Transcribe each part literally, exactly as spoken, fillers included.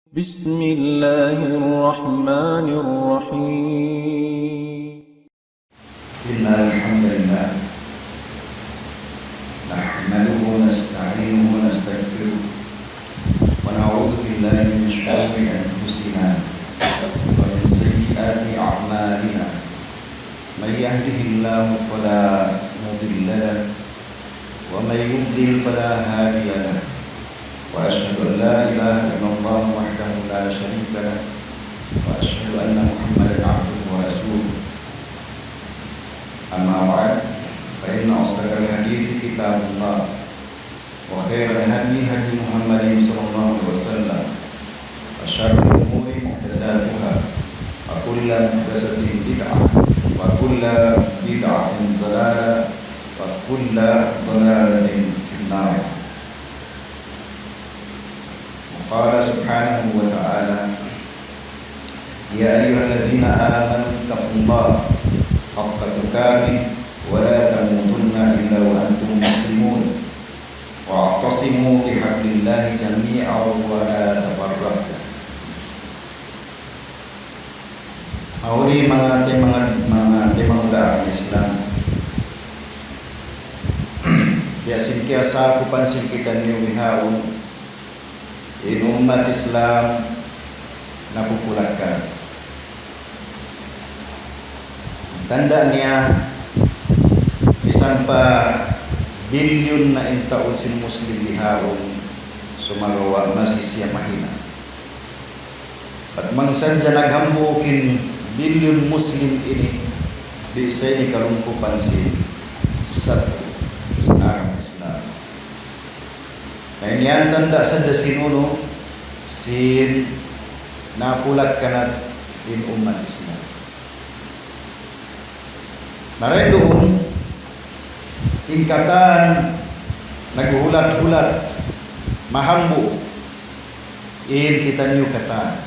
بسم الله الرحمن الرحيم. إن الحمد لله نحمده ونستعينه ونستغفره، ونعوذ بالله من شرور أنفسنا ومن سيئات أعمالنا. من يهده الله فلا مضل له، ومن يضلل فلا هادي له، وأشهد أن لا إله إلا الله وحده لا شريك له، وأشهد أن محمدا عبده ورسوله. أما بعد، فإن أصدق الحديث كتاب الله، وخير الهدي هدي محمد صلى الله عليه وسلم، وشر الأمور محدثاتها، وكل محدثة بدعة، وكل بدعة ضلالة، وكل ضلالة في النار. وقال سبحانه وتعالى: يا أيها الذين آمنوا اتقوا الله حق تقاته ولا تموتن إلا وأنتم مسلمون. واعتصموا بحبل الله جميعا ولا تفرقوا. Hawli manga taymanghud, manga taymanghud ha agama Islam. Biya' sin kiyasakupan sin kitaniyu bihaun, in ummat Islam napupulak-kanat. Tanda' niya, misan pa bilyun na in tau sin Muslim bihaun, sumagawa' masi siya mahina. Bat bang sadja naghambuuk in bilyun Muslim ini, di' sa ini kalungkupan sin satru' sin agama Islam. Na in yan tanda' sadja sin unu, sin napulak-kanat in ummat Islam. Na dayn duun, in katan naghuhulat-hulat, mahambuuk in kitaniyu katan.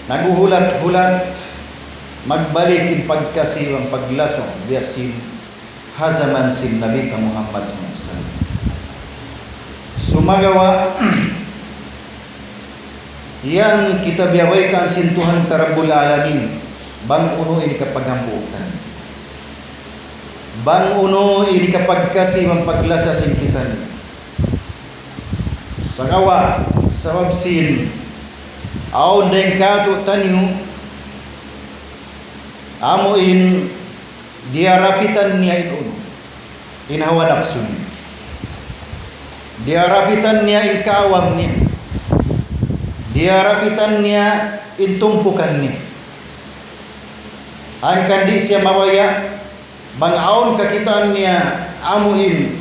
Naghuhulat-hulat, magbalik in pagkasi iban paglasa, biya' sin ha jaman sin Nabi ta Muhammad sallallahu alayhi wasallam. Sumagawa', yan kita biyabaytaan sin Tuhan ta Rabbul Alamin, bang unu in hikapaghambuuk taniyu. Bang unu in hikapagkasi iban paglasa sin kitaniyu. Sagawa', sabab sin, awn dayn kātu'niyu, amu in diyarapitan niya in unu, in hawa napsu niya. Diyarapitan niya in kaawam niya. Diyarapitan niya in tumpukan niya. Hangkan di' siya mabaya', bang awn kakitaan niya amu in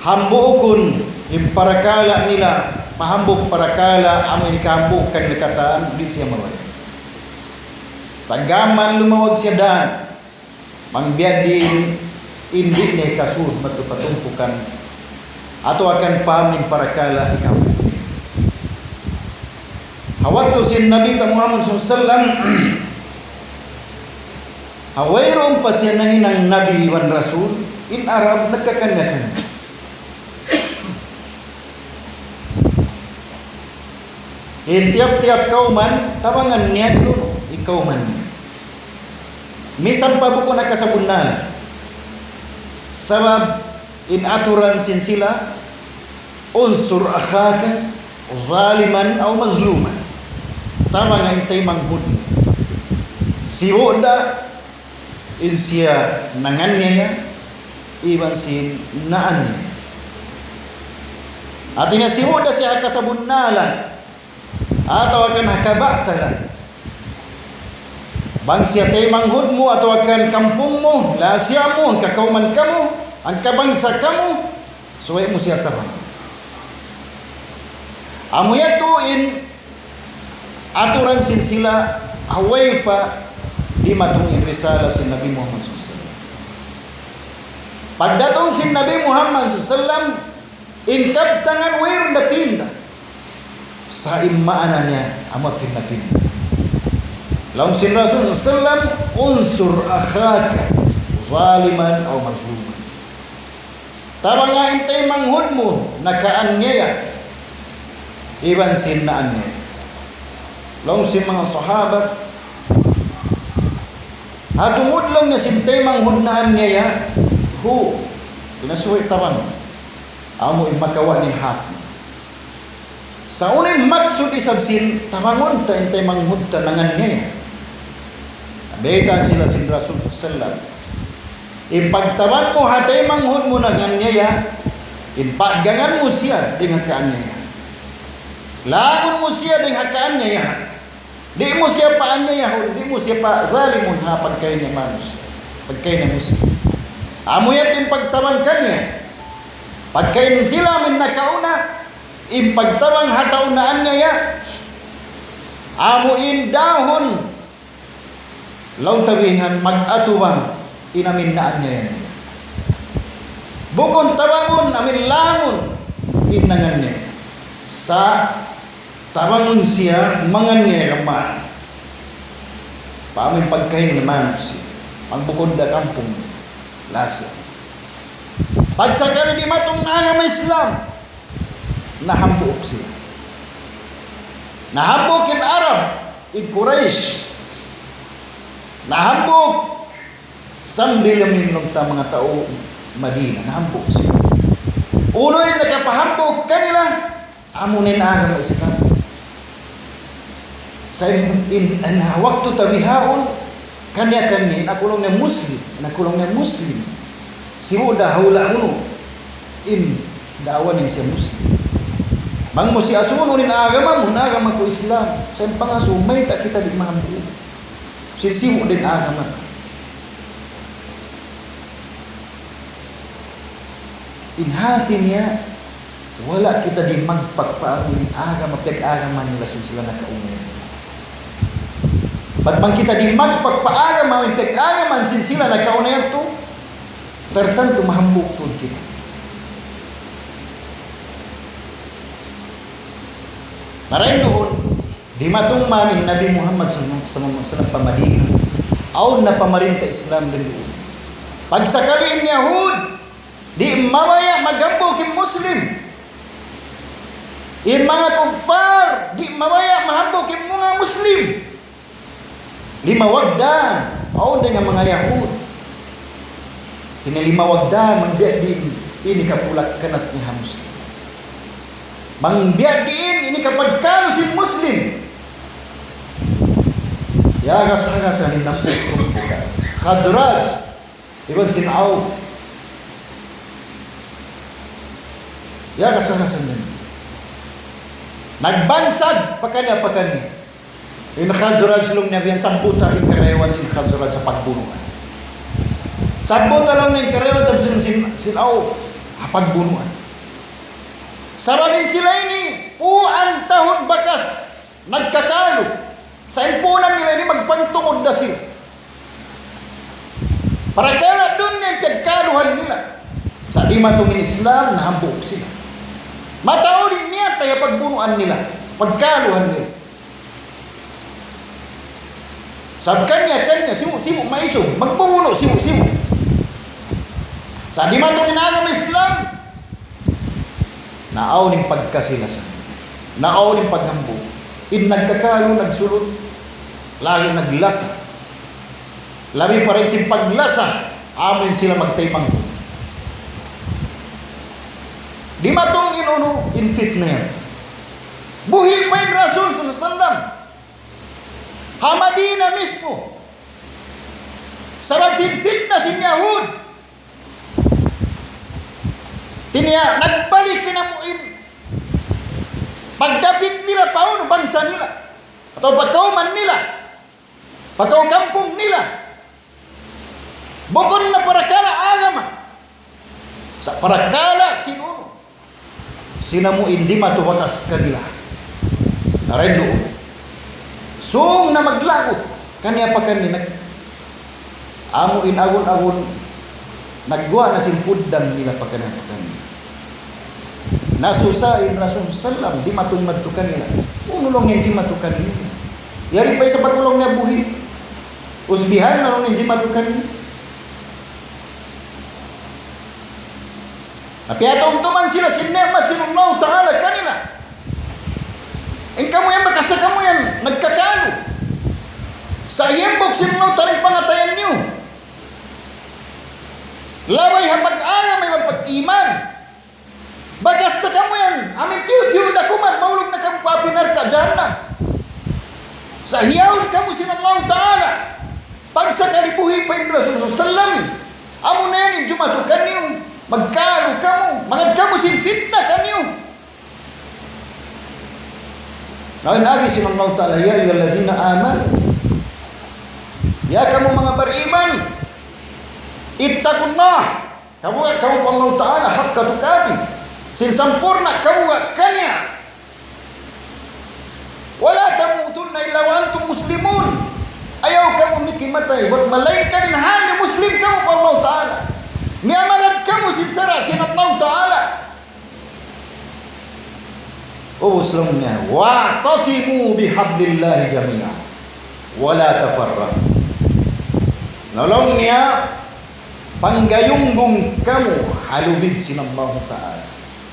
hambuukun in parakala' nila, mahambuuk parakala' amu in hikahambuuk kanila katan, di' siya mabaya'. Sa' gām man lumawag siya dān, bang biya' diin in di' niya hikasud madtu pa tumpukan, atawa kan paham in parakala' hikahambuuk. Ha waktu sin Nabi ta Muhammad sallallahu alayhi wasallam, ha wayruun pa siya nahinang Nabi iban Rasul, in Arab nagkakanya-kanya. In tiyap-tiyap kawman, tabangan niya in unu, in kawman niya. Misan pa bukun ha kasabunnalan. Sabab in aturan sin sila, انصر أخاك ظالما أو مظلوما. Tabanga in taymanghud mu. Sibu' da in siya nanganiyaya, iban sin naaniyaya. Hāti niya sibu' da siya ha kasabunnalan, atawa kan ha kabatalan. Bang siya taymanghud mu, atawa kan kampung mu, lasa mu, hangkakawman kamu, hangkabangsa kamu, subay mu siya tabang. Amu yadtu in aturan sin sila, ha way pa dimatung in risala sin Nabi Muhammad sallallahu alayhi wasallam. Pagdatung sin Nabi Muhammad sallallahu alayhi wasallam, in kabtangan wayruun da pinda. Sa' in maana niya, amu in napinda. Laung sin Rasul sallallahu alayhi wasallam, انصر أخاك ظالما أو مظلوما. Tabanga in taymanghud mu nakaaniyaya. Iban sin naanyaya. Laung sin manga sahabat, ha tungud laung niya sin taymanghud naanyaya, hu, pinasuhi tabang. Amu in makawa' niya hak. Sa' unu in maksud isab sin tabangun ta in taymanghud ta nanganyaya? Bayta' sila sin Rasul sallallahu alayhi wasallam. In pagtabang mu ha taymanghud mu nanganyaya, in paggangan mu siya dayn ha kaanyaya. Laangun mu siya dayn ha kaanyaya. Di' mu siya paanyayahun, di' mu siya pazalimun ha pagkahi niya manusiya', pagkahi niya Muslim. Amu yan in pagtabang kaniya. Pagkahi sila amu in nakauna, in pagtabang ha tau naanyaya, amu in dahun laung ta bihan mag-atubang in amu in naanyaya nila. Bukun tabangun amu in langun in nanganyaya. Sa' tabangun siya manganyaya man. Pa amu in pagkahi niya manusiya'. Magbukun da kampung. Lasa. Pagsakali dimatung na agama Islam, nahambuuk sila. Nahambuuk in Arab, in Quraysh. Nahambuuk sambil laung ta manga tau Madina, nahambuuk sila. Unu in nakapahambuuk kanila, amu na in agama Islam. Sa' in, in, in waktu ta bihaun, kaniya-kaniya, in aku laung niya Muslim, in aku laung niya Muslim. Sibu' da ha hula' unu, in daawa niya siya Muslim. Bang mu siya asubuhun in agama mu, in agama ku Islam. Sa' in pangasubu, mayta' kita di' mahambuuk? Sin sibu' da in agama ta. In hati niya, wala' kita di' magpagpaamu in agama, piyag-agama nila sin sila nakauna yadtu. Bat bang kita di' magpagpaagama in piyag-agama sin sila nakauna yadtu, tartantu mahambuuk tuud kita. Na dayn duun, dimatung man in Nabi Muhammad sallallahu alayhi wasallam pa Madina. Awn na pamarinta Islam dayn duun. Pagsakali in Yahud, di' mabaya' maghambuuk in Muslim. In manga kuffar, di' mabaya' maghambuuk in manga Muslim. Limawag da, awn dayn ha manga Yahud. Hati niya limawag da, bang biya' diin, ini kapulak-kanat niya ha Muslim. Bang biya' diin, ini kapagkalu sin Muslim. Yagas-hagasan in nampuk-tumpukan. Khazraj, iban sin Auf. Yagas-hagasan in. Nagbansag, pakaniya-pakaniya. In Khazraj laung niya biya' yan, sabbuta in karayawan sin Khazraj ha pagbunuan. Sabbuta laung niya in karayawan sin, sin, sin, sin Auf ha pagbunuan. Sabab in sila ini, puunan tahun bakas nagkakalu. Sa' in puunan nila ini magpangtungud da sila. Parakala' dunya in piyagkaluhan nila. Sa' dimatung in Islam, nahambuuk sila. Mataud in niyat ha pagbunuan nila, pagkaluhan nila. Sabab kaniya-kaniya, sibu'-sibu' maisug, magbubunu' sibu'-sibu'. Sa' dimatung in agama Islam, naawn in pagkasi-lasa. Naawn in paghambuuk. In nagkakalu, nagsulut, lagi' naglasa. Labi pa dayn sin paglasa, amu in sila magtaymanghud. Dimatung in unu, in fitna yan. Buhi' pa in Rasul sallallahu alayhi wasallam. Ha Madina mismu. Sabab sin fitna sin Yahud. Hati niya, nagbalik in amu in pagdapit nila pa unu bangsa nila, atawa pa kawman nila, pa kaw kampung nila. Bukun na parakala' agama. Sa' parakala' sin unu. Sin amu in di' matubakas kanila. Na dayn duun. Sung na maglagut. Kaniya-pakaniya nag-, amu in agun-agun, nagguwa' na sin puddang nila pakaniya-pakaniya. Nasusa in Rasul sallam, dimatung madtu kanila. Unu laung niya in jimatu kaniyu? Yari pa isab aku laung niya buhi'. Usbihan na laung niya in jimatu kaniyu. Na piyatumtuman sila sin ni'mat sin Allahu Ta'ala kanila. In kamu yan, bakas sa kamu yan nagkakalu. Sa' yan bukun sin Allahu Ta'ala in pangatayan niyu. Labay ha pag-agama iban pag-iman. Bakas sa kamu yan, amin tiyu'-tiyu' na kuman, mahulug na kamu pa api narka' jahannam. Sa' hiyaun kamu sin Allahu Ta'ala. Pagsakali buhi' pa in Rasul sallallahu alayhi wasallam, amu na yan in jumatu kaniyu, magkalu kamu, mangad kamu sin fitna kaniyu. Laung agi sin Allahu Ta'ala, يا أيها الذين آمنوا. Ya kamu manga bariman, اتقوا الله. Kabuga' kamu pa Allahu Ta'ala حق تقاته. Sin sampurna' kabuga' kaniya. ولا تموتن إلا وأنتم مسلمون. Ayaw kamu mikimatay, bat malaingkan in hal niyu Muslim kamu pa Allahu Ta'ala. Miyamagad kamu sin sara' sin Allahu Ta'ala. Ubus laung niya, واعتصموا بحبل الله جميعا ولا تفرقوا. Na laung niya, panggayunggung kamu ha lubid sin Allahu Ta'ala.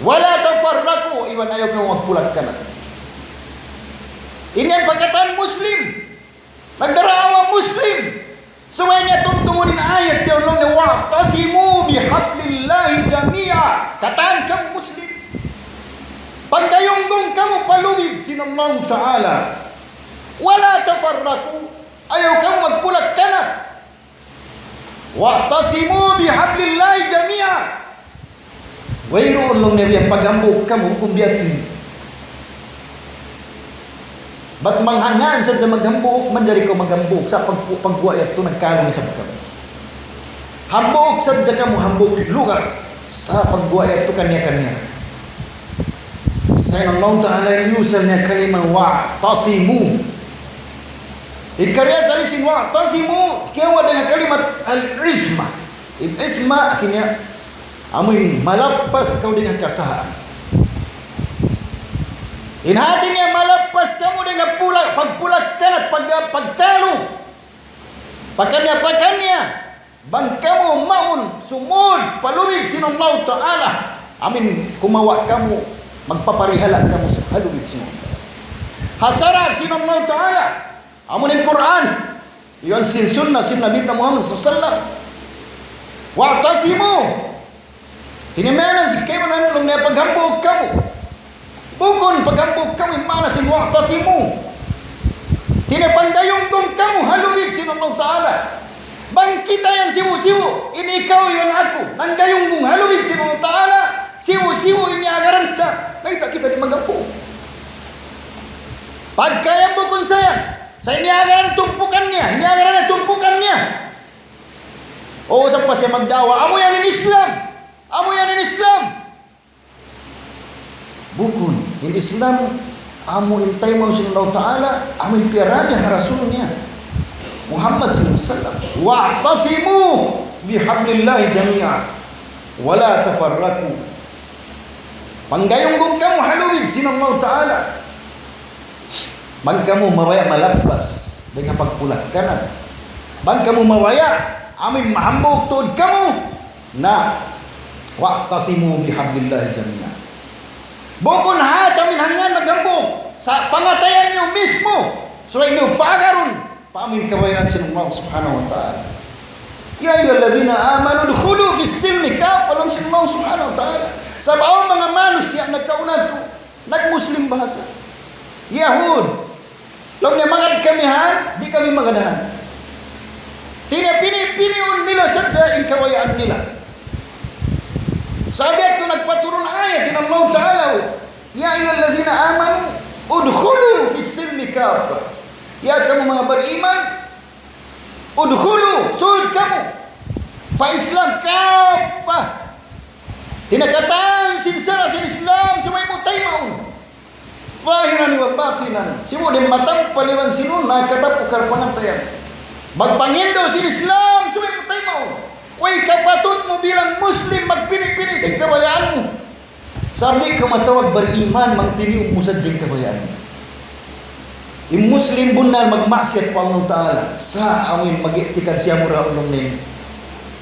ولا تفرقوا, iban ayaw kamu magpulak-kanat. Ini in pagkataan Muslim. Nagdarawa Muslim. Subay niya tumtumun in ayat yaun laung niya, واعتصموا بحبل الله جميعا. Katan kamu Muslim. Panggayunggung kamu pa lubid sin Allahu Ta'ala. ولا تفرقوا. Ayaw kamu magpulak-kanat. واعتصموا بحبل الله جميعا. Wayruun laung niya biya' paghambuuk kamu, bukun biya' tu. Bat manghangan sadja maghambuuk, manjari kaw maghambuuk, sa' pag-, pagguwa' yadtu nagkalu isab kamu. Hambuuk sadja kamu, hambuuk lugar, sa' pagguwa' yadtu kaniya-kaniya. Sa' in Allahu Ta'ala in iyusal niya kalima واعتصموا. In kariasali sin واعتصموا, kiyawa' dayn ha kalimat al-isma. In isma, hati niya, amu in malappas kaw dayn ha kasahaan. In hati niya malappas kamu dayn ha pula-, pagpulak-kanat, pag-, pagkalu. Pakaniya-pakaniya, bang kamu mawn sumud pa lubid sin Allahu Ta'ala, amin kumawa' kamu, magpaparihala' kamu sa ha lubid sin Allahu Ta'ala. Ha sara' sin Allahu Ta'ala, amu in Qur'an, iban sin sunnah sin Nabi ta Muhammad sallallahu alayhi wasallam. واعتصموا. Hati niya maana sin kaibanan laung niya paghambuuk kamu. Bukun paghambuuk kamu in maana sin واعتصموا. Hati niya panggayunggung kamu ha lubid sin Allahu Ta'ala. Bang kita yan sibu'-sibu', in ikaw iban aku, nanggayunggung ha lubid sin Allahu Ta'ala, sibu'-sibu' in iyagaran ta, mayta' kita di' maghambuuk? Pagka yan bukun sa yan, sa' in iyagaran tumpukan niya, in iyagaran tumpukan niya. O, sa' pa siya magda'wa, amu yan in Islam. Amu yan in Islam. Bukun, in Islam, amu in taymaun sin Allahu Ta'ala, amu in piyara niya ha Rasul niya, Muhammad sallallahu alayhi wasallam. واعتصموا بحبل الله جميعا ولا تفرقوا. Panggayunggung kamu ha lubid sin Allahu Ta'ala. Bang kamu mabaya' malappas dayn ha pagpulak-kanat. Bang kamu mabaya' amin mahambuuk tuud kamu, na واعتصموا بحبل الله جميعا. Bukun ha amin hangan maghambuuk, sa' pangatayan niyu mismu, subay niyu pagarun pa amin kabayaan sin Allah Subhanahu wa Ta'ala. يا أيها الذين آمنوا ادخلوا في السلم كافة, laung sin Allah Subhanahu wa Ta'ala. Sabab awn manga manusiya' nagkauna tu, nag-Muslim bahasa. Yahud. Laung niya, mangad kami han, di' kami mangad han. Hati niya pini'-piniun nila sadja in kabayaan nila. Sabab yadtu nagpaturun ayat in Allah Ta'ala, يا أيها الذين آمنوا ادخلوا في السلم كافة. Ya kamu manga bariman, ادخلوا, sud kamu pa Islam كافة. Hati niya katan sin sara' sin Islam, subay mu taymaun. ظاهرا وباطنا. Sibu' da in matampal iban sin unu, nakatapu kal pangatayan. Magpangindu' sin Islam, subay mu taymaun. Way kapatut mu bilang Muslim magpini'-pini' sin kabayaan mu. Sabab di' kaw matawag bariman, bang piniun mu sadja in kabayaan mu. In Muslim bunnal magmaksiyat pa Allah Ta'ala. Sa' amu in mag-i'tikad siya mura ulung na in,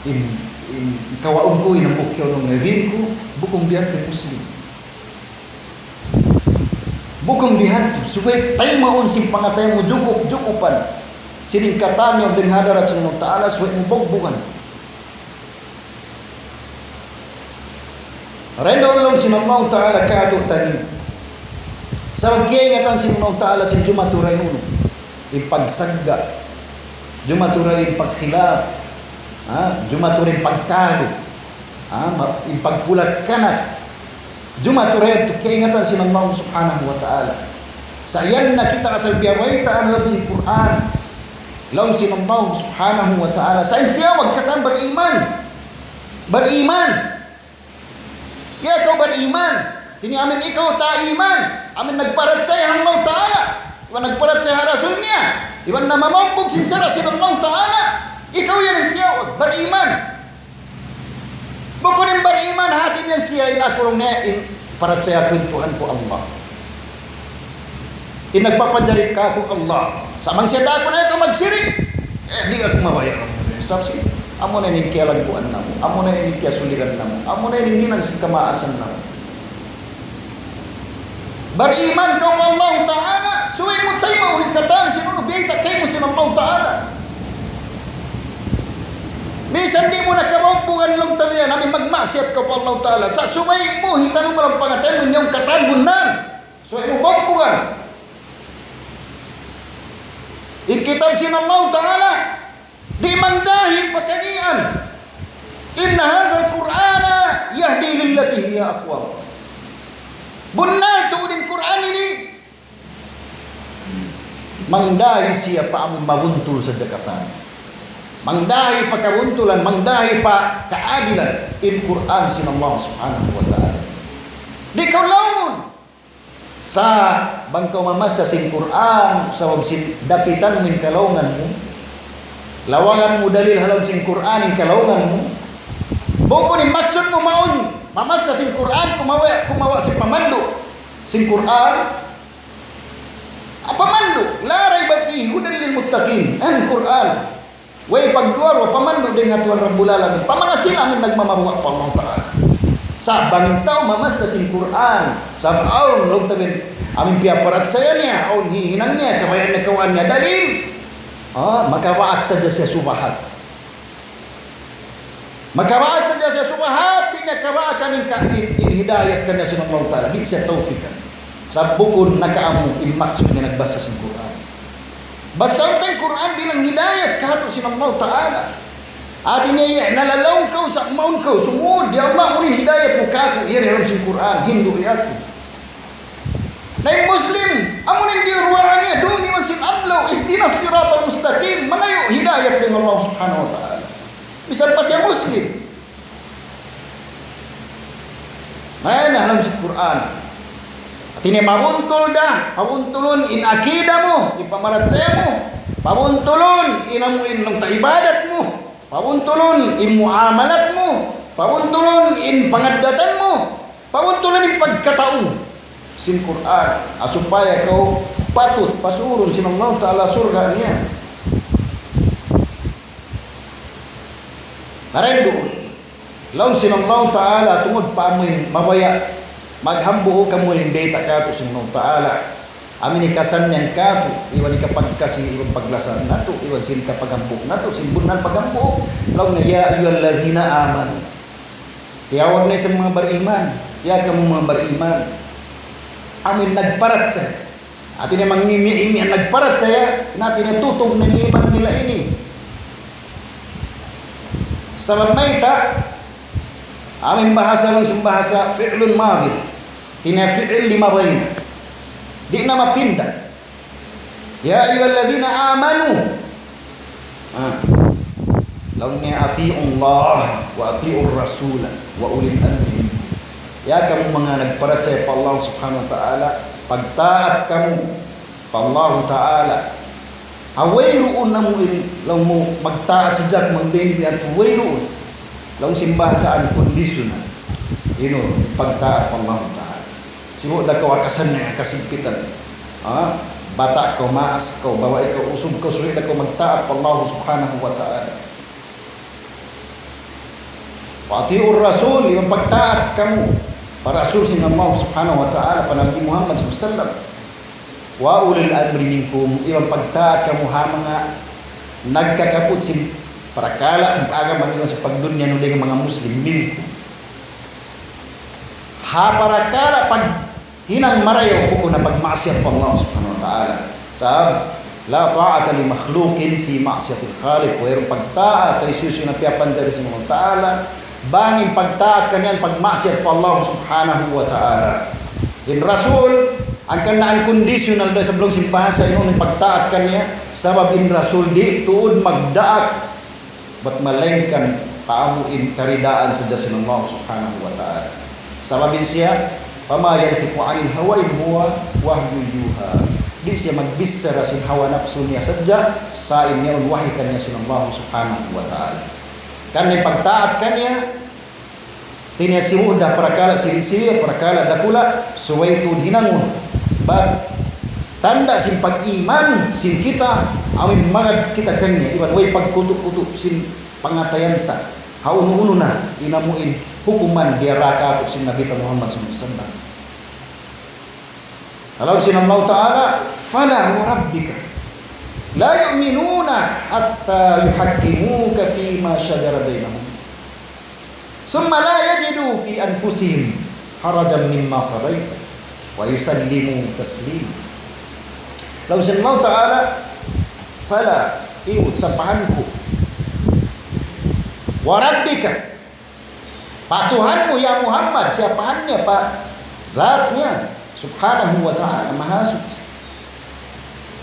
in, in kawaun ku, in hambuuk yaun ulung na in ku, bukun biya' tu Muslim. Bukun bihadtu, subay taymaun sin pangatayan mu jukup-jukupan. Sin katan niyu dayn ha hadarat sin Allah Ta'ala, subay mu bugbugan. Rendoon laung sin Allah Ta'ala kātu'niyu. Sabab kiyaingatan sin Allah Ta'ala sin jumatu dayn unu. In pagsagga'. Jumatu dayn pagkhilaf. Ha? Jumatu dayn pagkalu. Ha? Ma-, in pagpulak-kanat. Jumatu dayn tu kiyaingatan sin Allah Subhanahu wa Ta'ala. Sa' yan na kita asal biyabaytaan laung sin Qur'an. Laung sin Allah Subhanahu wa Ta'ala. Sa' in tiyawag katan bariman. Bariman. Ya kaw bariman. Tini amin ikaw ta iman. Amin nagparachaya ha Allah Ta'ala. Iban nagparachaya ha Rasul niya. Iban namamaugbug sin sara' sin Allah Ta'ala. Ikaw yan in tiyawag. Bariman. Bukun in bariman, hati niya siya in aku laung niya in parachaya ku in Tuhan ku Allah. In nagpapajari kāku' Allah. Sa' bang siya daakan na kaw magsirik, eh, di' aku mabaya' kamu. Sabab sin, amu na in kiyalagguan namu', amu na in kiyasuligan namu', amu na in hinang sin kamaasan namu'. Bariman kaw pa Allah Ta'ala, subay mu taymaun in katan sin unu biyayta' kaymu sin Allah Ta'ala. Misan di' mu na kabugbugan laung ta biya' na amin magmaksiyat kaw pa Allah Ta'ala. Sa' subay mu hitanun mu laung pangatayan mu in katan bunnal. Subay mu bugbugan. In kitab sin Allah Ta'ala, di' mangdahi pa kagian. إن هذا القرآن يهدي للتي هي أقوم. Bunnal tuud in Qur'an ini. Mangdahi siya pa amun mabuntul sadja katan. Mangdahi pa kabuntulan, mangdahi pa kaadilan. In Qur'an sin Allah Subhanahu wa Ta'ala. Di' kaw laumun. Sa' bang kaw mamassa sin Qur'an, sabab sin dapitan mu in kalaungan mu. Lawagan mu dalil ha lawm sin Qur'an in kalaungan mu. Bukun in maksud mu mawn, mamassa sin Qur'an, kumawa', kumawa' sin pamandu' sin Qur'an. Apa mandu'? لا ريب فيه هدى للمتقين. In Qur'an. Way pagduwa-ruwa, pamandu' dayn ha Tuhan Rabbul Alamin. Pamangasi amin nagmamabuga' pa Allah Ta'ala. Sa' bang in tau mamassa sin Qur'an, sabab awn, laung ta biya' amin piyaparachaya niya, awn hihinang niya, kabayaan niya kawaan niya dalil. Ah, makawaak sadja siya subahat. Makawaak sadja siya subahat, di' niya kawaakan in ka-, in, in hidayat kaniya sin Allah Ta'ala. Di' siya tawfikan. Sabab bukun nakaamu in maksud niya nagbassa sin Qur'an. Basahun ta in Qur'an bilang hidayat kātu' sin Allah Ta'ala. Hati niya, nalalaung kaw sa' mawn kaw, sumud, ya Allah, amu in hidayat mu kāku', yari ha lawm sin Qur'an, hindu' aku. Na in Muslim, amu in diyuruwaan niya, dum iban sin adlaw, اهدنا الصراط المستقيم, mangayu' hidayat dayn Allah Subhanahu wa Ta'ala. Misan pa siya Muslim. Mayan na ha lawm sin Qur'an. Hati niya mabuntul da, pabuntulun in akida mu, in pamarachaya mu. Pabuntulun in amu in laung ta ibadat mu. Pabuntulun in muamalat mu. Pabuntulun in pangaddatan mu. Pabuntulun in pagkatau mu. Sin Qur'an, ha supaya kaw patut pasurun sin Allah Ta'ala surga' niya. Na dayn duun. Laung sin Allah Ta'ala tungud pa amu in mabaya', maghambuuk kamu in bayta' kātu' sin Allah Ta'ala. Amu in hikasannyang kātu', iban hikapagkasi, iban paglasa natu', iban sin kapaghambuuk natu', sin bunnal paghambuuk. Laung niya, يا أيها الذين آمنوا. Tiyawag niya sin manga bariman. Ya kamu manga bariman. Amu in nagparachaya. Hati niya mangimi-imi in nagparachaya, na hati niya tutug na in iman nila ini. Sabab mayta', amu in bahasa laung sin bahasa fi'lun madin. Hati niya fi'il limabay na. Di' na mapinda. يا أيها الذين آمنوا. Ah. Laung niya, أطيعوا الله وأطيعوا الرسول وأولي الأمر منكم. Ya kamu manga nagparachaya pa Allah Subhanahu wa Ta'ala, pagtaat kamu pa Allah Ta'ala. Ha wayruun na mu in, laung mu magtaat sadja kamu, bang biya' hādtu wayruun. Laung sin bahasa unconditional. Unu, pagtaat pa Allah Ta'ala. Sibu' da kaw ha kasannyang, ha kasigpitan. Ha? Bata' kaw, maas kaw, babai kaw, usug kaw, subay da kaw magtaat pa Allah Subhanahu wa Ta'ala. وأطيعوا الرسول, iban pagtaat kamu pa Rasul sin Allah Subhanahu wa Ta'ala, pa Nabi Muhammad sallallahu alayhi wasallam. وأولي الأمر منكم, iban pagtaat kamu ha manga nagkakaput sin parakala' sin agama niyu sin pagdunya niyu dayn ha manga Muslim, minkum. Ha parakala' paghinang marayaw bukun ha pagmaksiyat pa Allah Subhanahu wa Ta'ala. Sabab, لا طاعة لمخلوق في معصية الخالق. Wayruun pagtaat ha hisiyu-siyu na piyapanjari sin Allah Ta'ala, bang in pagtaat kaniya pagmaksiyat pa Allah Subhanahu wa Ta'ala. In Rasul, hangkan na unconditional da isab laung sin bahasa ini in pagtaat kaniya, sabab in Rasul di' tuud magdaak bat malaingkan pa amu in karidaan sadja sin Allah Subhanahu wa Ta'ala. Sabab in siya, وما ينطق عن الهوى إن هو وحي يوحى. Di' siya magbichara sin hawa napsu niya sadja, sa' in yaun wahi kaniya sin Allah Subhanahu wa Ta'ala. Hangkan in pagtaat kaniya, tiniya sibu' da parakala' siri-siri, parakala' dakula', subay tuud hinangun. Bat, tanda' sin pag-iman sin kita, amu in magad kita kaniya, iban way pagkutu'-kutu' sin pangatayan ta. Ha unu-unu na, in amu in hukuman diyara kātu' sin Nabi ta Muhammad sallallahu alayhi wasallam. Laung sin Allah Ta'ala, فلا وربك لا يؤمنون حتى يحكموك فيما شجر بينهم ثم لا يجدوا في أنفسهم حرجا مما قضيت ويسلموا تسليما. Laung sin Allah Ta'ala, فلا, iyut sapahan ku. وربك, pa Tuhan mu, ya Muhammad, siyapahan niya pa zat niya, Subhanahu wa Ta'ala, Mahasuchi.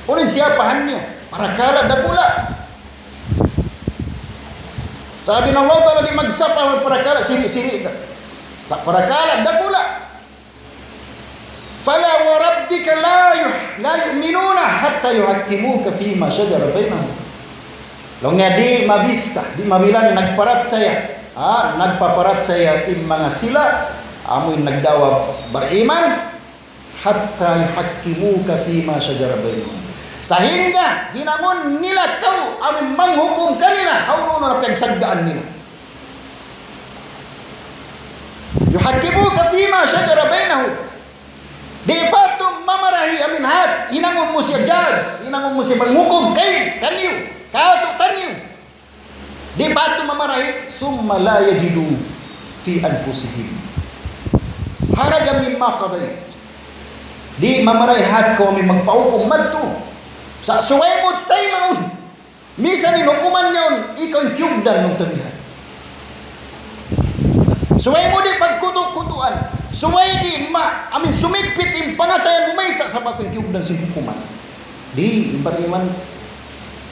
Unu in siyapahan niya, parakala' dakula'. Sabab in Allah Ta'ala di' magsapa ha parakala' siri-siri da. Sa' parakala' dakula'. فلا وربك لا يح-، لا يؤمنون حتى يحكموك فيما شجر بينهم. Laung niya di' mabista, di' mabilang nagparachaya. Ha, nagpaparachaya in manga sila, amu in nagdawa bariman, حتى يحكموك فيما شجر بينهم. Sahingga hinangun nila kaw amu in manghukum kanila, ha unu-unu na piyagsagdaan nila. يحكموك فيما شجر بينهم. Di' pa tuud mamarahi amu in hat, hinangun mu siya judge, hinangun mu siya manghukum kay, kaniyu, kātu'niyu. Di' pa tuud mamarahi, ثم لا يجدوا في أنفسهم حرجا مما قضيت. Di' mamarahi hat kaw amu in magpahukum madtu. Sa' subay mu taymaun. Misan in hukuman niya yaun, ikaw in kiyugdan mu tabihan. Subay mu di' pagkutu'-kutuan. Subay di' ma-, amu in sumigpit in pangatayan mu mayta' sabab in kiyugdan sin hukuman. Di', in bariman,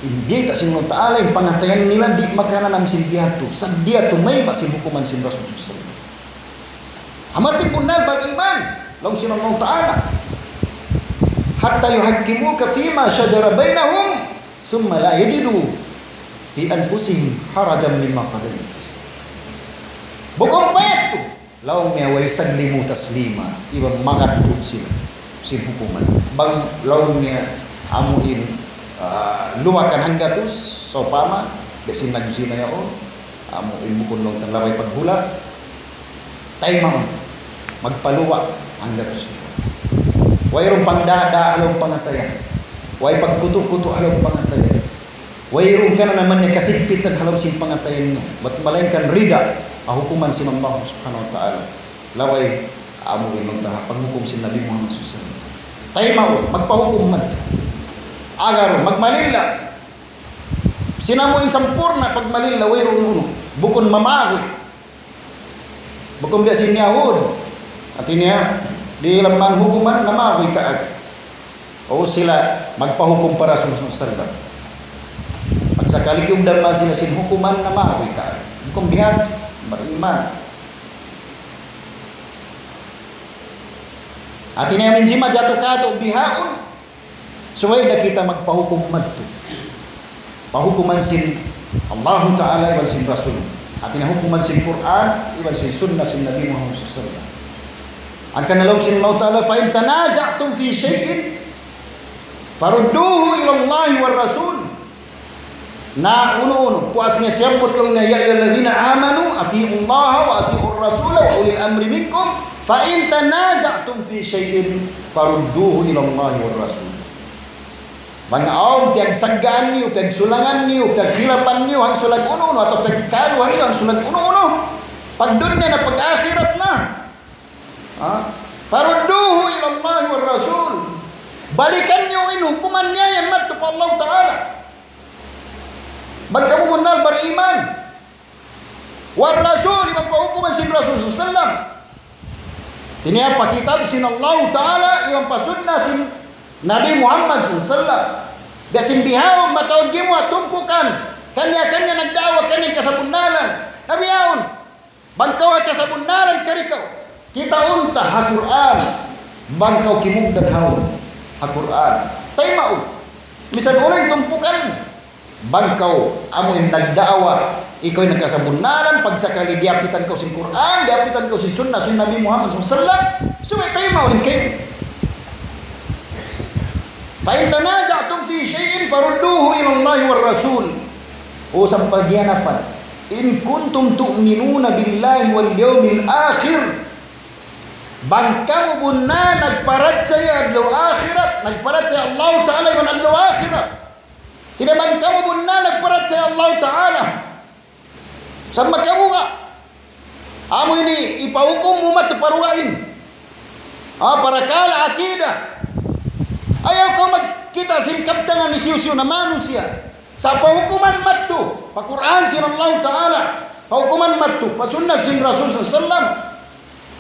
in biyayta' sin Allah Ta'ala, in pangatayan nila, di' makananam sin bihadtu. Sa' di' yadtu mayta' sin hukuman sin Rasul sallallahu alayhi wasallam. Amu in bunnal bariman, laung sin Allah Ta'ala. حتى يحكموك فيما شجر بينهم ثم لا يجدوا في أنفسهم حرجا مما قضيت. Bukun pa yadtu, laung niya ويسلموا تسليما, iban magad tuud sila sin hukuman. Bang laung niya amu in, ah, luwakan hanggatus, sawpama, biya' sin nagsina yaun, amu in bukun laung ta labay paghula', taymaun, magpaluwa' hanggatus. Wayruun pangdada' ha lawm pangatayan. Way pagkutu'-kutu' ha lawm pangatayan. Wayruun kananaman niya kasigpitan ha lawm sin pangatayan niya. Bat malaingkan rida ha hukuman sin Allah Subhanahu wa Ta'ala. Labay amu in magdaha paghukum sin Nabi Muhammad sallallahu alayhi wasallam. Taymaun, magpahukum madtu. Agarun, magmalilla. Sin amu in sampurna' pagmalilla, wayruun unu. Bukun mamaguy. Bukun biya' sin Yahud. Hati niya, di' lamman hukuman, namaguy kaagi. O sila magpahukum pa Rasul sallallahu alayhi wasallam. Pagsakali kiyugdan man sila sin hukuman, namaguy kaagi. Bukun biya' hādtu, bariman. Hati niya, amu in jimatu kātu' bihaun, subay da kita magpahukum madtu. Pahukuman sin Allahu Ta'ala iban sin Rasul. Hati niya hukuman sin Qur'an iban sin Sunnah sin Nabi Muhammad sallallahu alayhi wasallam. Hangkan laung sin Allah Ta'ala, فإن تنازعتم في شيء فردوه إلى الله والرسول. Na unu-unu, puas niya siyabbut laung niya, يا أيها الذين آمنوا أطيعوا الله وأطيعوا الرسول وأولي الأمر منكم فإن تنازعتم في شيء فردوه إلى الله والرسول. Bang awn piyagsaggaan niyu, piyagsulangan niyu, piyagkhilapan niyu, hangsulag unu-unu, atawa piyagkaluhan niyu, hangsulag unu-unu. Pagdunya na, pag-akhirat na. Ha? فردوه إلى الله والرسول. Balikan niyu in hukuman niya yan madtu pa Allah Ta'ala. Bang kamu bunnal bariman. والرسول, iban pa hukuman sin Rasul sallallahu alayhi wasallam. Hāti niya pa kitab sin Allah Ta'ala, iban pa sunna sin Nabi Muhammad sallallahu alayhi wasallam. Biya' sin bihaun, mataud gimuwa' tumpukan. Kaniya-kaniya nagda'wa, kaniya kasabunnalan. Na bihaun, bang kaw kasabunnalan kari kaw. Kitaun ta ha Qur'an. Bang kaw kimugdan haun ha Qur'an. Taymaun. Misan unu in tumpukan. Bang kaw amu in nagda'wa, ikaw in nagkasabunnalan, pagsakali diyapitan kaw sin Qur'an, diyapitan kaw sin sunna sin Nabi Muhammad sallallahu alayhi wasallam, subay taymaun in kaymu. فإن تنازعتم في شيء فردوه إلى الله والرسول. O sampay giyanapan, إن كنتم تؤمنون بالله واليوم الآخر. Bang kamu bunnal nagparachaya adlaw akhirat, nagparachaya Allah Ta'ala iban adlaw akhirat. Hāti niya bang kamu bunnal nagparachaya Allah Ta'ala. Sa' makabuga'. Amu ini hipahukum mu madtu pa dugaing. Ah, parakala' akida. Ayaw kaw magkita' sin kabtangan hisiyu-siyu na manusiya'. Sa' pahukuman madtu pa Qur'an sin Allah Ta'ala. Pahukuman madtu pa sunna sin Rasul sallallahu alayhi wasallam.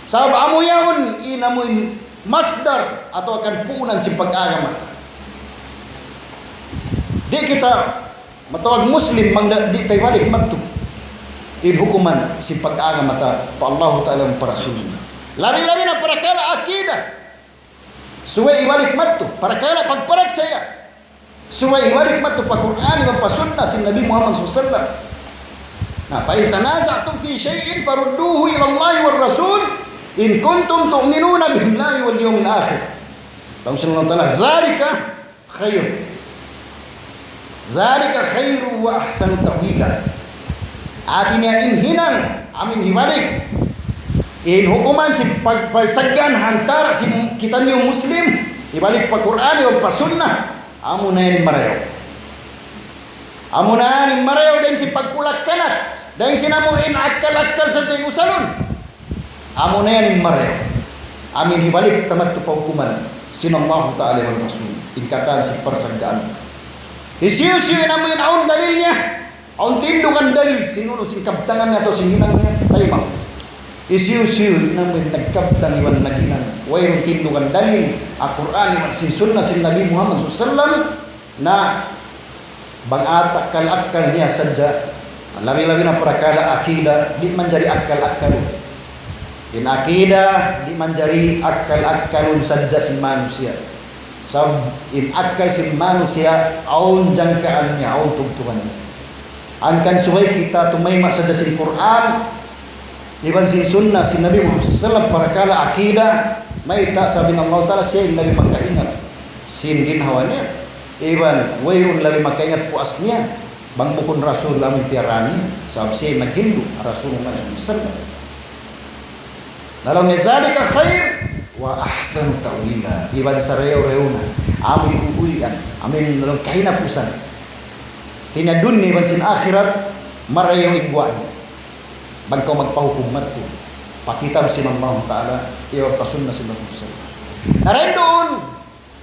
Sabab amu yaun in amu in masdar atawa kan puunan sin pag-agama ta. Di' kita matawag Muslim bang da, di' ta hibalik madtu in hukuman sin pag-agama ta pa Allahu Ta'ala iban pa Rasul niya. Labi-labi na parakala' akida. Subay hibalik madtu, parakala' pagparachaya. Subay hibalik madtu pa Qur'an iban pa sunna sin Nabi Muhammad sallallahu alayhi wasallam. Na, فإن تنازعتم في شيء فردوه إلى الله والرسول إن كنتم تؤمنون بالله واليوم الآخر. Laung sin Allah Ta'ala, ذلك خير. ذلك خير وأحسن تأويلا. Hāti niya in hinang, amu in hibalik. In hukuman sin pag-, pagsaggan ha antara' sin kitaniyu Muslim, hibalik pa Qur'an, iban pa sunna. Amu na yan in marayaw. Amu na yan in marayaw dayn sin pagpulak-kanat. Dayn sin amu in akkal-akkal sadja in usalun. Amu na yan in marayaw. Amu in hibalik ta madtu pa hukuman sin Allahu Ta'ala iban Rasul. In katan sin parsaggaan. Hisiyu-siyu in amu in awn dalil niya. Awn tindugan dalil sin unu sin kabtangan niya atawa sin hinang niya. Taymaun. Hisiyu-siyu in amu in nagkabtang iban naghinang. Wayruun tindugan dalil. Ha Qur'an iban sin sunna sin Nabi Muhammad sallallahu alayhi wasallam. Na bang akkal-akkal niya sadja, labi-labi na parakala' akida, di' manjari akkal-akkalun. In akida, di' manjari akkal-akkalun sadja sin manusiya'. Sabab in akkal sin manusiya', awn jangkaan niya, awn tugtugan niya. Hangkan subay kita tumayma' sadja sin Qur'an, iban sin sunna sin Nabi Muhammad sallallahu alayhi wasallam parakala' akida, mayta' sabab in Allah Ta'ala siya in labi makaingat sin ginhawa niya. Iban wayruun labi makaingat puas niya. Bang bukun Rasul amu in piyarani, sabab siya in naghindu', Rasulullah sallallahu alayhi wasallam. Laung niya ذلك خير وأحسن تأويلا. Iban sarayaw-rayaw na. Amu in uwian. Amu in laung kahinapusan. Hāti niya dunya iban sin akhirat, marayaw in guwa' niya. Bang kaw magpahukum madtu pa kitab sin Allah Ta'ala, iban pa sunna sin Rasul sallallahu alayhi wasallam. Na dayn duun,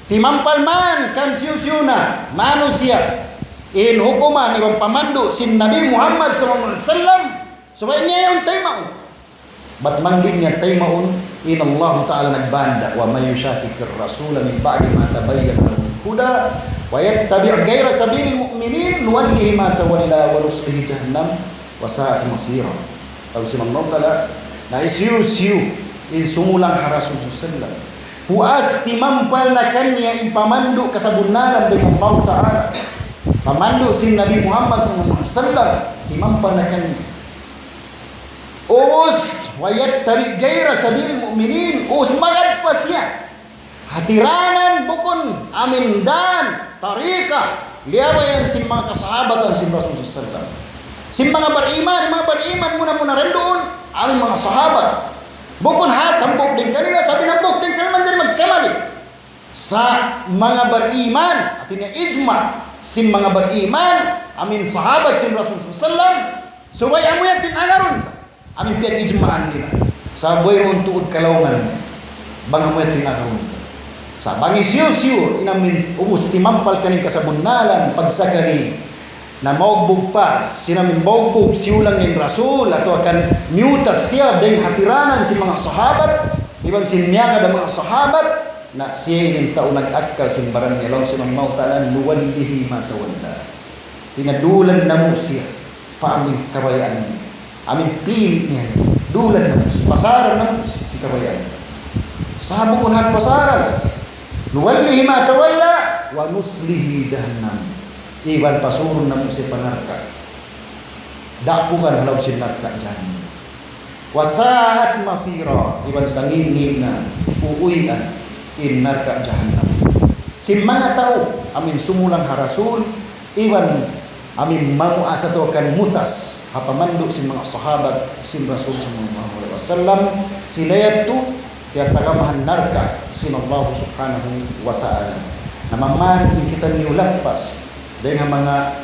timampal man kan hisiyu-siyu na manusiya', in hukuman iban pamandu' sin Nabi Muhammad sallallahu alayhi wasallam, subay niya yaun taymaun. Bat bang di' niya taymaun, in Allah Ta'ala nagbanda', ومن يشاقق الرسول من بعد ما تبين له الهدى ويتبع غير سبيل المؤمنين نوله ما تولى ونصله جهنم وساءت مصيرا. Laung sin Allah Ta'ala, na hisiyu-siyu in sumulang ha Rasul sallallahu alayhi wasallam, puas timampal na kaniya in pamandu' kasabunnalan dayn Allah Ta'ala, pamandu' sin Nabi Muhammad sallallahu alayhi wasallam, timampal na kaniya. Ubus, ويتبع غير سبيل المؤمنين, ubus magad pa siya ha tiranan bukun amu in dan, tarika, liyabayan sin manga kasahabatan sin Rasul sallallahu alayhi wasallam. Sin manga bariman, manga bariman muna-muna dayn duun, amu in manga sahabat. Bukun hat hambuuk dayn kanila, sabab in hambuuk dayn kanila manjari magkamali. Sa' manga bariman, hati niya ijma' sin manga bariman, amu in sahabat sin Rasul sallallahu alayhi wasallam, subay amu yan in agarun ta. Amu in piyag-ijma'an nila. Sa' wayruun tuud kalaungan. Bang amu yan in agarun ta. Sa' bang hisiyu-siyu, in amu in ubus timampal kaniya kasabunnalan, pagsakali, na maugbug pa, sin amu in maugbug, siyulang in Rasul, atawa kan miyutas siya dayn ha tiranan sin manga sahabat, iban sin miyagad ha manga sahabat, na siya ini in tau nag-akkal sin baran niya, laung sin Allahu Ta'ala, نوله ما تولى. Tinadulan namu' siya, pa amu in kabayaan niya. Amu in pili' niya, dulan namu' siya, pasaran namu' siya, sin kabayaan niya. Sa' bukun hat pasaran. نوله ما تولى ونصله جهنم. Iban pasurun namu' siya pa narka'. Dapugan ha lawm sin narka' jahannam. وساءت مصيرا. Iban sangin-ngin na uuwian in narka' jahannam. Sin manga tau, amu in sumulang ha Rasul, iban amu in mamuas atawa kan mutas, ha pamandu' sin manga sahabat, sin Rasul sallallahu alayhi wasallam, sila yadtu, tiyatagamahan narka' sin Allah subhanahu wa ta'ala. Na maman in kitaniyu lappas, dayn ha manga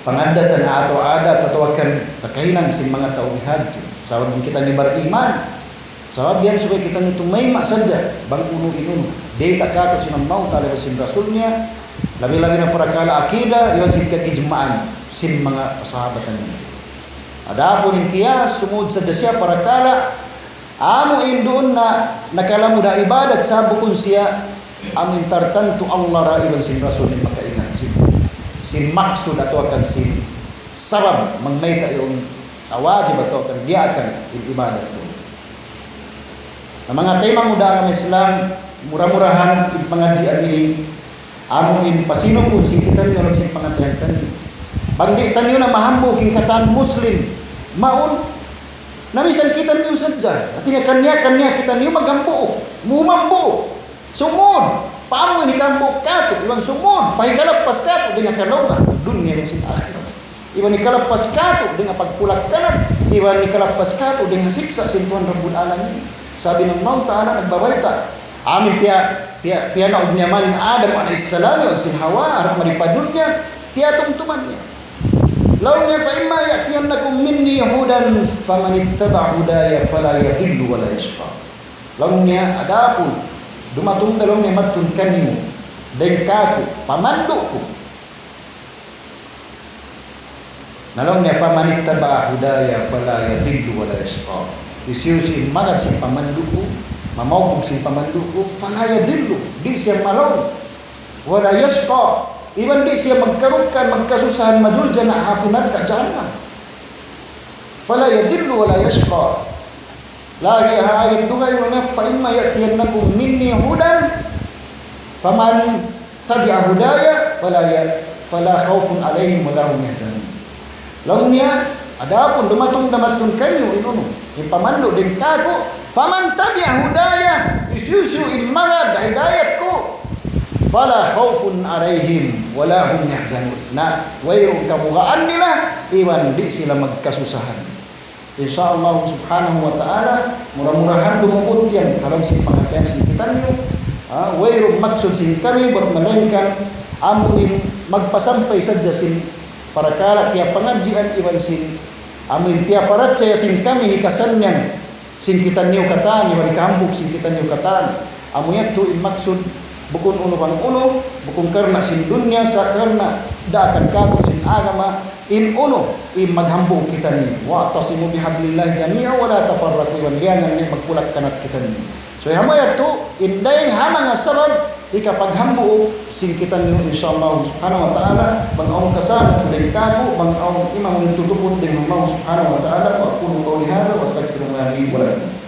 pangaddatan atawa adat atawa kan kakahinang sin manga tau bihadtu. Sabab in kitaniyu bariman. Sabab yan subay kitaniyu tumayma' sadja, bang unu in unu. Diyata' katu' sin Allahu Ta'ala iban sin Rasul niya, labi-labi na parakala' akida, iban sin piyag-ijma'an, sin manga kasahabatan niya. Adapun in kiyas, sumud sadja siya parakala', amu in duun na nakalamud ha ibadat sa' bukun siya, amu in tartantu Allah ra iban sin Rasul in makaingat sin, sin maksud atawa kan sin sabab, magmayta' yaun, ah, wajib atawa kan diyaakan in ibadat tu. Na manga taymanghud ha agama Islam, mura-murahan in pangadjian ini, amu in pasinukun sin kitaniyu ha lawm sin pangatayan taniyu. Bang di' taniyu na mahambuuk in katan Muslim, mawn, na misan kitaniyu sadja. Hati niya kaniya-kaniya kitaniyu maghambuuk, humambuuk. Sumud, pa amu in hikambuuk katu', iban sumud, pa hikalappas katu', dayn ha kalaungan dunya iban sin akhirat. Iban hikalappas katu' dayn ha pagpulak-kanat, iban hikalappas katu' dayn ha siksa' sin Tuhan Rabbul Alamin. Sabab in Allahu Ta'ala nagbabayta'. Amu in piya, piya, piyanaug niya mayan in Adam alayhis salam, iban sin Hawa, harap mari pa dunya, piyatumtuman niya. Laung niya, فإما يأتينكم مني هدى فمن اتبع هداي فلا يضل ولا يشقى. Laung niya, adapun, dumatung da laung niya madtu kaniyu, dayn kāku', pamandu' ku. Na laung niya, فمن اتبع هداي فلا يضل ولا يشقى. Hisiyu-siyu in magad sin pamandu' ku, mamawpug sin pamandu' ku, فلا يضل, di' siya malaw. ولا يشقى, iban di' siya magkarukkan, magkasusahan, majulja na ha api narka' jahannam. فلا يضل ولا يشقى. Laung ha ayat dugaing niya, فإما يأتينكم مني هدى فمن تبع هداي فلا ي-، فلا خوف عليهم ولا هم يحزنون. Laung niya, adapun dumatung, dumatung kaniyu in unu, in pamandu' dayn kāku', فمن تبع هداي, hisiyu-siyu in magad ha hidayat ku, فلا خوف عليهم ولا هم يحزنون. Na, wayruun kabugaan nila, iban di' sila magkasusahan. Insya Allah subhanahu wa ta'ala, mura-murahan dumubut yan, ha lawm sin pangatayan sin kitaniyu, ha, wayruun maksud sin kami, bat malaingkan, amu in magpasampay sadja sin parakala' tiya pangadjian iban sin, amu in piyaparachaya sin kami hikasannyang sin kitaniyu katan, iban hikahambuuk sin kitaniyu katan. Amu yadtu in maksud, bukun unu bang unu, bukun karna' sin dunya, sa' karna' daakan kātu' sin agama, in unu, in maghambuuk kitaniyu. واعتصموا بحبل الله جميعا ولا تفرقوا, iban liyangan niya magpulak-kanat kitaniyu. So, amu yadtu, in dayng ha manga sabab, hikapaghambuuk sin kitaniyu, insya Allah subhanahu wa ta'ala, bang awn kasānan tuud dayn kāku', bang awn imamu in tutuput dayn ha Allah subhanahu wa ta'ala, وأقول قولي هذا وأستغفر الله لي ولكم.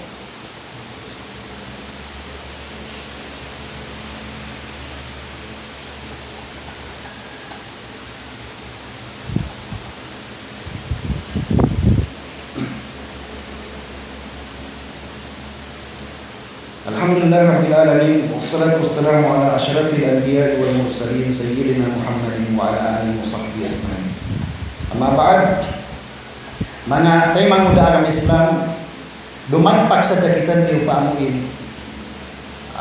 الحمد لله رب العالمين، والصلاة والسلام على أشرف الأنبياء والمرسلين سيدنا محمد وعلى آله وصحبه أجمعين. أما بعد، manga taymanghud ha agama Islam, dumagpak sadja kitaniyu pa amu in,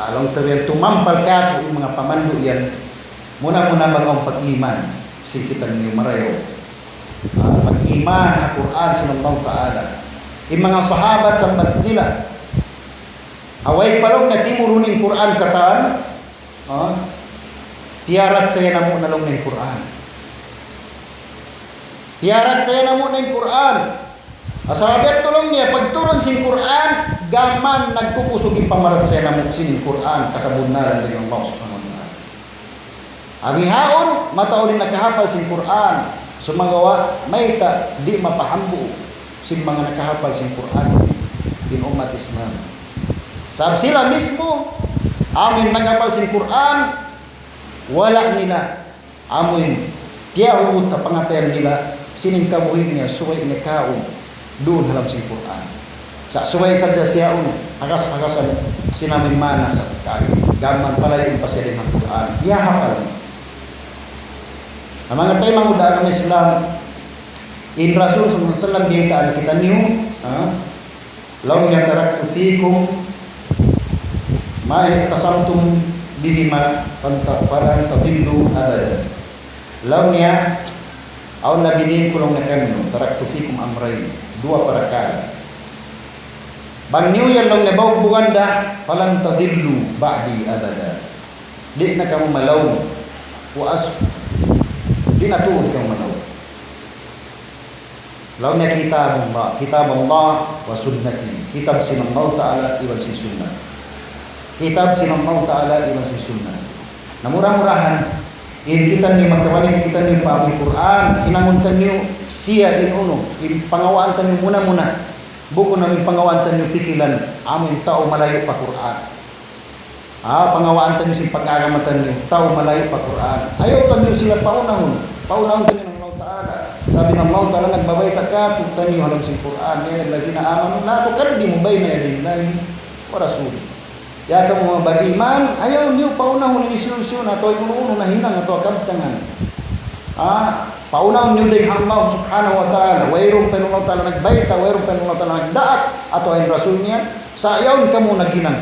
Laung ta yan tumampal kātu' in manga pamandu' yan, muna-muna bang awn pag-iman sin kitaniyu marayaw. Ah, pag-iman ha Qur'an sin Allah Ta'ala. In manga sahabat sambat nila, ha way pa laung niya timurun in Qur'an katan, ah, piyarachaya namu' na laung niya in Qur'an. Piyarachaya namu' na in Qur'an. Sabab yadtu laung niya pagturun sin Qur'an, gām nagkukusug in pamarachaya namu' sin Qur'an, kasabunnalan dayn ha Allah Subhanahu wa Ta'ala. Bihaun, mataud in nakahapal sin Qur'an, sumagawa' mayta' di' mapahambuuk sin manga nakahapal sin Qur'an in ummat Islam. Sabab sila mismu, amu in naghapal sin Qur'an, wala' nila amu in tiyahugut ha pangatayan nila, sin in kabuhi' niya, subay niya kaun duun ha lawm sin Qur'an. Sa' subay sadja siya unu, hakas-hakasan sin amu in maana sa' kagi. Gām palayuun pa siya dayn ha Qur'an. Iyahapal niya. Na manga taymanghud ha agama Islam, in Rasul sallallahu alayhi wasallam biyaytaan kitaniyu, ha? Laung niya, تركت فيكم ما إن اعتصمتم بهما فلن تضلوا أبدا. Laung niya, awn na biyīn ku laung niya kaniyu, تركت فيكم أمرين, duwa parakala'. Bang niyu yan laung niya bawg bugan da, فلن تضلوا بعدي أبدا. Di' na kamu malaung, puas, di' na tuud kamu malaung. Laung niya كتاب الله، كتاب الله وسنتي. Kitab sin Allah Ta'ala iban sin sunnat. Kitab sin Allah Ta'ala iban sin sunnat. Na mura-murahan, in kitaniyu magkabalik, kitaniyu pa amu in Qur'an, hinangun taniyu siya in unu, in pangawaan taniyu muna-muna. Bukun amu in pangawaan taniyu pikilan, amu in tau malayu' pa Qur'an. Ah, pangawaan taniyu sin pag-agama taniyu, tau malayu' pa Qur'an. Ayaw taniyu sila paunahun. Paunahun taniyu in Allah Ta'ala. Sabab in Allah Ta'ala nagbabayta' kātu'niyu ha lawm sin Qur'an, يا أيها الذين آمنوا لا تقدموا بين يدي الله ورسوله. Ya kamu bariman, ayaw niyu paunahun in hisiyu-siyu na atawa unu-unu na hinang atawa kabtangan. Ah, paunahun niyu dayn ha Allah Subhanahu wa Ta'ala. Wayruun pa in Allah Ta'ala nagbayta', wayruun pa in Allah Ta'ala nagdaak, atawa in Rasul niya, sa' yaun kamu naghinang.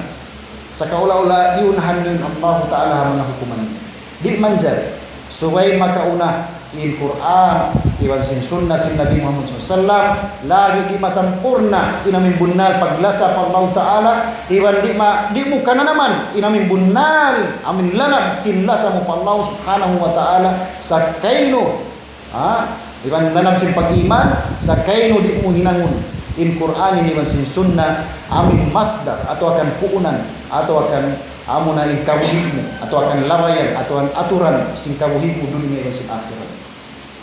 Sa' kaula-ula, iyunahan niyu in Allahu Ta'ala ha manga hukuman niya. Di' manjari. Subay makauna in Qur'an, iban sin sunnah sin Nabi Muhammad sallallahu alayhi wasallam, lagi' di' masampurna' in amu in bunnal paglasa pa Allahu Ta'ala, iban di' ma-, di' mu kananaman in amu in bunnal, amu in lanab sin lasa mu pa Allah Subhanahu wa Ta'ala, sa' kaynu Ha? Iban lanab sin pag-iman, sa' kaynu di' mu hinangun in Qur'an ini iban sin sunnah, amu in masdar, atawa kan puunan, atawa kan amuna in kabuhi' mu, atawa kan labayan, atawa kan aturan sin kabuhi' mu dunya iban sin akhirat.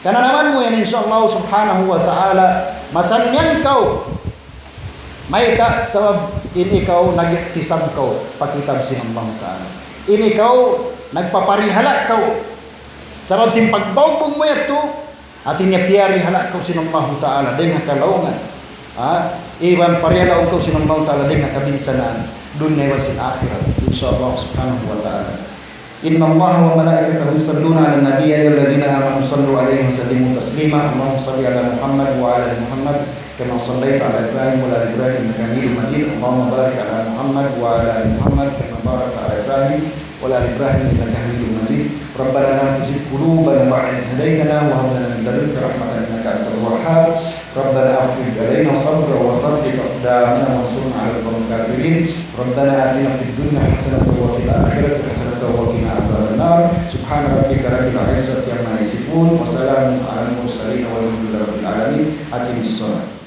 Kananaman mu yan, insya Allah Subhanahu wa Ta'ala, masannyang kaw, mayta' sabab in ikaw nag-iktisab kaw pa kitab sin Allah Ta'ala. In ikaw nagpaparihala' kaw. Sabab sin pagbawgbug mu yadtu, hati niya piyarihala' kaw sin Allahu Ta'ala dayn ha kalaungan. Ha? Iban parihalaun kaw sin Allahu Ta'ala dayn ha kabinsanaan dunya iban sin akhirat. Insya Allah Subhanahu wa Ta'ala. إن الله وملائكته يصلون على النبي، يا أيها الذين آمنوا صلوا عليه وسلموا تسليما. اللهم صل على محمد وعلى آل محمد كما صليت على إبراهيم وعلى آل إبراهيم إنك حميد مجيد. اللهم بارك على محمد وعلى آل محمد كما باركت على إبراهيم وعلى آل إبراهيم إنك حميد مجيد. ربنا لا تزغ قلوبنا بعد إذ هديتنا وهب لنا من لدنك رحمة إنك أنت الوهاب. ربنا أفرغ علينا صبرا وثبت أقدامنا وانصرنا على القوم الكافرين. ربنا آتنا في الدنيا حسنة وفي الآخرة حسنة وقنا عذاب النار. سبحان ربك رب العزة عما يصفون وسلام على المرسلين والحمد لله رب العالمين. أقم الصلاة.